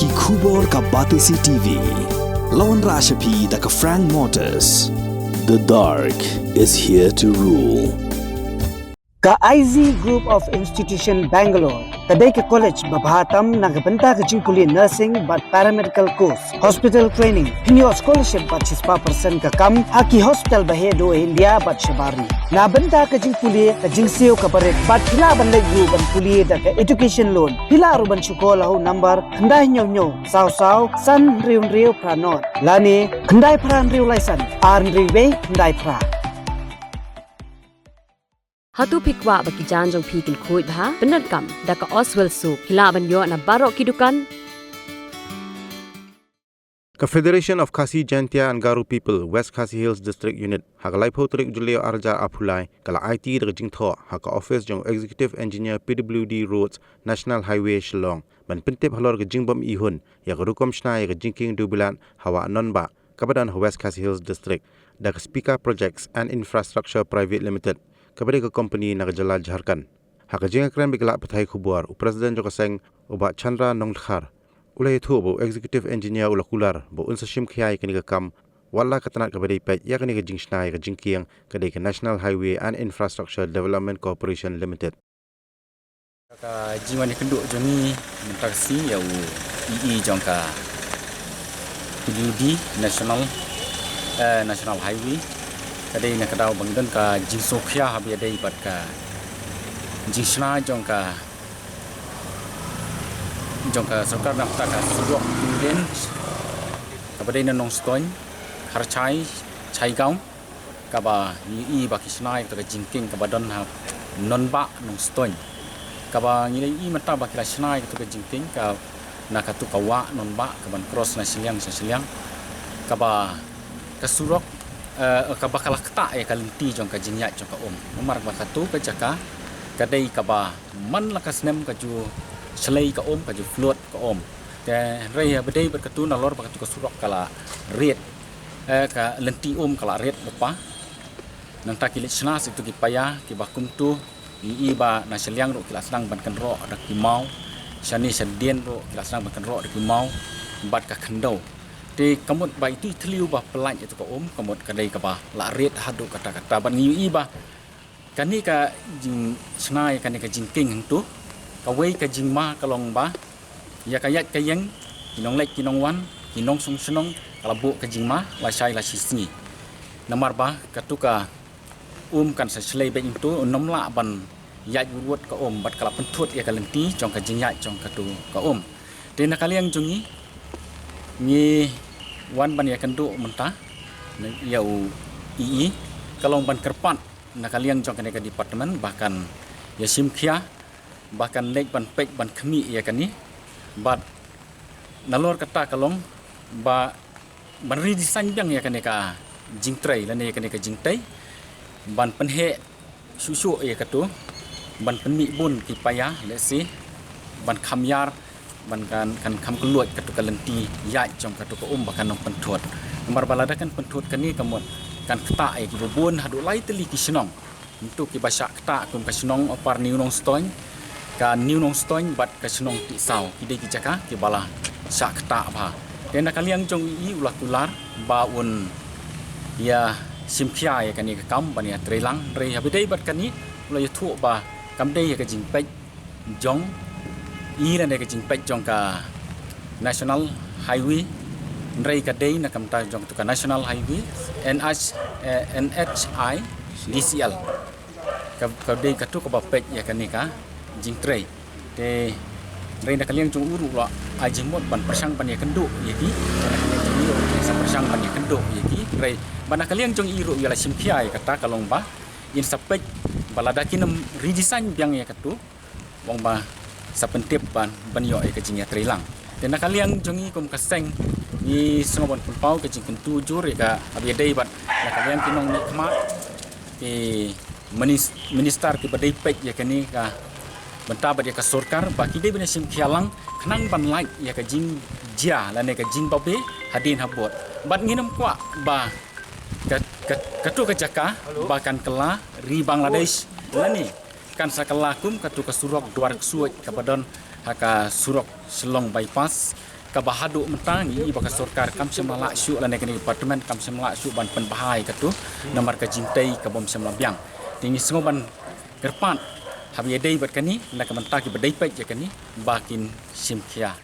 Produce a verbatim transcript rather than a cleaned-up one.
Ki khubor ka Batesi T V. La wanrah sha phi da ka Frank Motors. The dark is here to rule. Ka I Z Group of Institution Bangalore ka dei ka college ba bha tam na ka bynta ka jingpule nursing bad paramedical course, hospital training, pynïoh scholarship bad shispah percent ka kam ha ki hospital ba heh duh India bad shabar ri. Na bynta ka jingpule ka jingsiew kaba rit bad phi lah ban leit ruh ban pule da ka education loan. Phi lah ruh ban shu call ha u number khyndai hynñiew hynñiew saw saw san hynriew hynriew phra nod lane khyndai phra hynriew lai san ar hynriew wei khyndai phra. Hato phi kwah ba ki jaiñ jong phi kin khuid bha? Pyndonkam da ka Oswell Soap. Phi lah ban ïoh na baroh ki dukan. Ka Federation of Khasi Jaintia and Garo People, West Khasi Hills District Unit, ha ka laiphew tarik Jylliew arhajar arphew lai, ka la aiti da ka jingthoh ha ka office jong Executive Engineer P W D Roads, National Highway, Shillong, ban pyntip halor ka jingbym ihun ïa ka rukom shna ïa ka jingkieng dewbilat ha Wah Nonbah, kaba don ha West Khasi Hills District, da ka Speaker Projects and Infrastructure Private Limited, kaba dei ka company na ka jylla Jharkhand. Ha ka jingïakren bad ki lad pathai khubor, u President jong ka seng, u Bah Chandra Nongdkhar, u la ïathuh ba u Executive Engineer u la kular ba un sa shim khia ïa kane ka kam, wat la ka tnat kaba dei peit ïa kane ka jingshna ïa ka jingkieng, ka dei ka National Highway and Infrastructure Development Corporation Limited. Ka jingwan ïakynduh jong ngi mynta ka sngi ïa u E E jong ka P W D National, eh, National Highway. Ka dei na ka daw ba ngi don ka jingsngewkhia haba ïadei bad ka jingshna jong ka, jong ka sorkar na bynta ka surok two lane kaba dei na Nongstoiñ, Kharchai, Chaigaon, kaba ngi ïohi ba ki shna ïa katu ka jingkieng kaba don ha Nonbah Nongstoiñ. Kaba ngi la ïohi mynta ba ki la shna ïa katu ka jingkieng ka na katu ka wah Nonbah kaban cross na shiliang sha shiliang. Kaba ka surok, eh, kaba ka la ktah ïa ka lynti jong ka jingïaid jong ka um. Namar ba katu ka jaka ka dei kaba man la ka snem ka ju shlei ka um, ka ju flood ka um. Te hynrei haba dei bad katu nalor ba katu ka surok ka la rit, eh, ka lynti um ka la rit bha. Nangta ki leit shna sha kitu ki paia kiba kumtu, ngi ïohi ba na shiliang ruh ki la sdang ban kynroh da ki maw, shane shadien ruh ki la sdang ban kynroh da ki maw bad ka khyndew. Te ka mut ba itu i thliew ba pyllait ïa katu ka um, ka mut ka dei kaba la rit haduh katta katta, bad ngi ïohi ba kane ka jingshna ïa kane ka jingkieng hangtu, kawei ka jingma ka long ba ïa ka ïaid ka ïeng, ki nongleit ki nongwan, ki nongshong shnong, ka la buh ka jingma lashai lashisngi. Namar ba katu ka um kan sa shlei beit hangtu, un ym lah ban ïaid wut wut ka um, bad ka la pynthut ïa ka lynti jong ka jingïaid jong katu ka um. Te na ka liang jong ngi, ngi wan ban ïakynduh mynta ïa u E E, ka long ban kyrpad na ka liang jong kane ka department ba kan ïa shim khia, ba kan leit ban peit ban khmih ïa kane, bad nalor kata ka long ba ban redesign biang ïa kane ka jingtrei lane ïa kane ka jingtei, ban pynheh shuh shuh ïa katu, ban pynmih bun ki paia, lehse ban kham ïar, ban kan, kan kham kylluid katu ka lynti ïaid jong katu ka um ba kan ym pynthut. Namar ba lada kan pynthut kane ka mut kan ktah ïa kiba bun haduh lai tylli ki shnong. Ntu kiba shah ktah kum ka shnong Upper New Nongstoiñ, ka New Nongstoiñ bad ka shnong Tisaw, ki dei ki jaka kiba la shah ktah bha. Te na ka liang jong i u la kular ba un ïa shim khia ïa kane ka kam ban ïa trei lang. Hynrei haba dei bad kane u la ïathuh ba kam dei ïa ka jingpeit jong i lane ka jingpeit jong ka National Highway, hynrei ka dei na ka bynta jong katu ka National Highway, N H, eh, N H I D C L. Ka, ka dei katu kaba peit ïa kane ka jingtrei. Te hynrei na ka liang jong u ruh u la ai jingmut ban pyrshang ban ïakynduh ïa ki. Te na ka liang jong i ruh u sa pyrshang ban ïakynduh ïa ki. Hynrei ba na ka liang jong i ruh i la shim khia ïa kata ka long ba in sa peit ba lada kin ym redesign biang ïa katu, ong ba sa pyntip ban, ban ïoh ïa ka jingïatreilang. Te na ka liang jong i kum ka seng, i sngew ban pynpaw ka jingkyntu jur ïa ka, haba ïadei bad na ka liang ki nongmihkhmat, ki minis-, minister kiba dei peit ïa kane ka bynta bad ïa ka sorkar ba ki dei ban ïa shim khia lang khnang ban lait ïa ka jingjia lane ka jingbabe hadien habud. Bad ngin ym kwah ba ka, ka, katu ka jaka ba kan kylla ri Bangladesh lane kan sa kylla kum katu ka surok Dwar Ksuid kaba don ha ka surok Shillong Bypass, Kaba haduh mynta ngi i ba ka sorkar kam shym la lah shuh lane kane ka department kam shym la lah shuh ban pynbha ïa katu namar ka jingtei ka bym shym la biang. Te ngi sngew ban kyrpad haba ïadei bad kane na ka bynta kiba dei peit ïa kane ba kin shim khia.